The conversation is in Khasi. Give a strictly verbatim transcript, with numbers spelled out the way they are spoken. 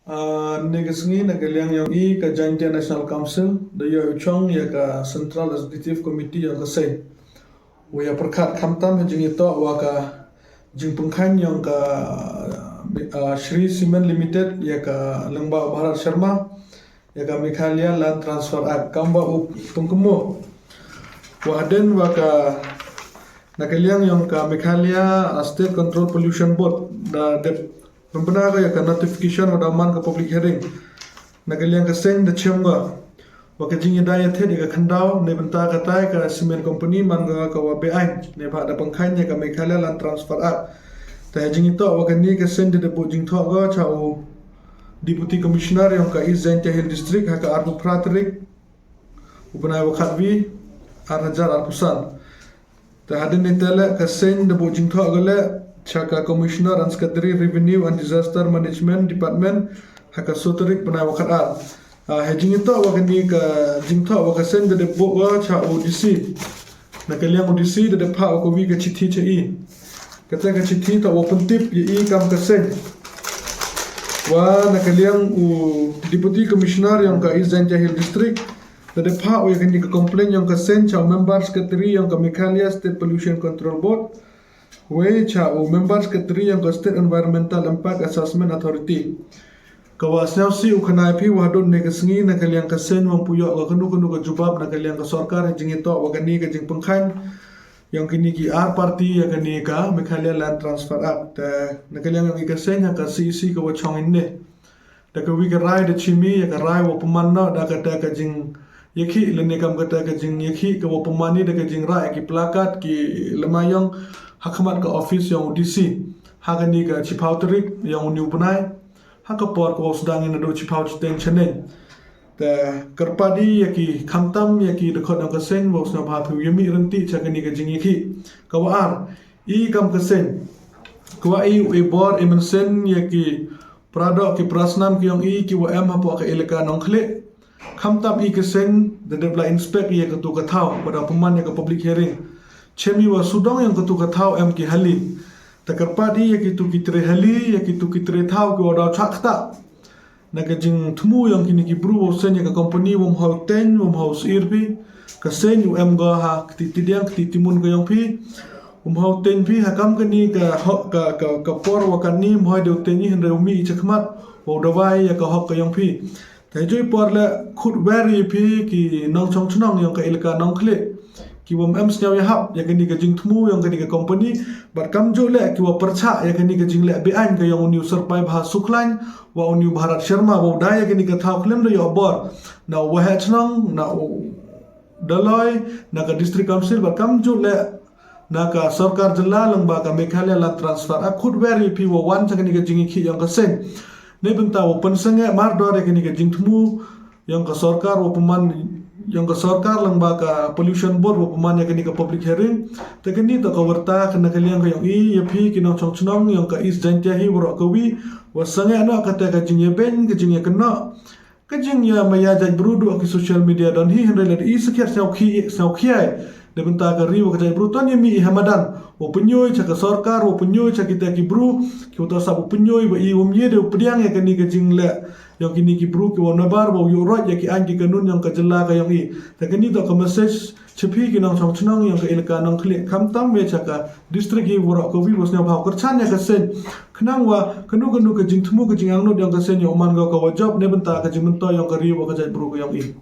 Ane ka sngi na ka liang yong i ka Jaintia National Council da ïoh u chong ïa ka Central Executive Committee yong ka seng. U ïa pyrkhat khamtam ha jingïatoh wa ka jingpynkhan yong ka Shri Cement Limited ïa ka lyngba u Bharat Sharma ïa ka Meghalaya Land Transfer Act kam ba u pynkumo. Wa hadien wa ka na ka liang yong ka Meghalaya State Control Pollution Board da dep pynbna ka ïa ka notification wa da man ka public hearing. Na ka liang ka seng da chem ka wa ka jingïada ïathied ïa ka khyndaw ne bynta ka tai ka cement company man ka ka wa beaiñ ne ba da pynkheiñ ïa ka Meghalaya Land Transfer Act. Te ha jingïatoh wa kane ka seng da dep buh jingthoh ka cha u Deputy Commissioner yong ka East Jaintia Hills District ha ka arphew phra tarik u bnai wa khatwi ar hajar arphew san. Te hadien ne te le ka seng da buh jingthoh ka le cha ka Commissioner and Secretary Revenue and Disaster Management Department ha ka soo tarik bnai wa khatar. Ha jingïatoh wa kane ka jingthoh wa ka seng da dep buh ka cha u D C. Na ka liang u D C da dep phah wa ka wi ka chithi cha i. Kata ka chithi ta wa pyntip ïa i kam ka seng. Wa na ka liang u Deputy Commissioner yong ka East Jaintia Hills District da dep phah wa ïa kane ka complaint yong ka seng cha u Member Secretary yong ka Meghalaya State Pollution Control Board. Wei cha u Member Secretary yong ka State Environmental Impact Assessment Authority. Ka wa sngewsih u khana ïa phi wa hadien ne ka sngi na ka liang ka seng wa ym pu ïoh ka kano kano ka jubab na ka liang ka sorkar ha jingïatoh wa kane ka jingpynkhan yong kine ki ar party ïa kane ka Meghalaya Land Transfer Act. Te na ka liang yong i ka seng ha ka C E C ka wa chong ine. Da ka wi ka rai da chimi ïa ka rai wa pynman noh da kata ka jingïakhih lane kam kata ka jingïakhih ka wa pynman i da ka jingrah ïa ki placard ki lama yong ha khmat ka office yong u D C. Ha kane ka chiphaw tarik yong une u bnai ha ka por ka wa sdang i naduh chiphaw chiteng chaneng. Te kyrpad i ïa ki khamtam ïa ki dkhot yong ka seng wa u sngewbha phi u ïa mih rynti cha kane ka jingïakhih. Ka wa ar i kam ka seng ka wa i u e bor e mynsiem ïa ki pradoh ki prasnam ki yong i ki wa em hapoh ka elaka Nongkhlieh. Khamtam i ka seng da dep la inspect ïa katu ka thaw wa da pynman ïa ka public hearing. Chem i wa sudong yong katu ka thaw em ki hali. Te kyrpad i ïa kitu ki tre hali ïa kitu ki tre thaw ki wa daw chah kata. Na ka jingthmu yong kine ki bru wa u seng ïa ka company wa ym hoi teng wa ym hoi sir phi. Ka seng u em go ha kti tidiang kti timun ka yong phi. Um hau teng phi ha kam kani ka hok ka ka ka por wa kani um hau deu teng i hynrei u mih i chakhmat wa u dawai ïa ka hok ka yong phi. Te joi por le khut wer i phi ki nongchong chnong yong ka elaka Nongkhlieh ki wa ym em sñiaw ïahap ïa kani ka jingthmu yong kani ka company. Bad kamjooh le ki wa pyrchah ïa kani ka jingleh beaiñ ka yong u niu syrpai bha sukhlain wa u niu Bharat Sharma wa u dai ïa kani ka thaw khlem da ïoh bor na u waheh chnong na u Daloi na ka District Council bad kamjooh le na ka sorkar jylla lyngba ka Meghalaya Land Transfer Act. Khut wer i phi wa wan cha kani ka jingïakhih yong ka seng. Nei bynta wa pynsangeh mardor ïa kani ka jingthmu yong ka sorkar wa pynman yong ka sorkar lyngba ka Pollution Board wa pynman ïa kani ka public hearing. Te kani to ka warta ka na ka liang ka yong i ïa phi ki nongchong chnong yong ka East Jaintia hi waroh ka wi wa sangeh noh kata ka jingïabeiñ ka jingïakynnoh. Ka jingïa maya jait bru du ha ki social media don hi hynrei lada i sakhiat sngewkhia sngewkhia. Da bynta ka ri wa ka jait bru ton ïa mi i ha madan wa pynyoi cha ka sorkar wa pynyoi cha kita ki bru ki wa ta sap wa pynyoi wa i wa mye de u pdiang ïa kani ka jingleh yong kini ki bru ki wa nabar wa u ïuh roi ïa ki ain ki kanun yong ka jylla ka yong i. Ta kani to ka message cha phi ki nongchong chnong yong ka elaka Nongkhlieh khamtam me cha ka district hi waroh ka wi wa sngewbha kyrchan ïa ka seng. Khnang wa kanu kanu ka jingthmu ka jingangnud yong ka seng ïa u man ka ka wa jop ne bynta ka jingmyntoi yong ka ri wa ka jait bru ka yong i.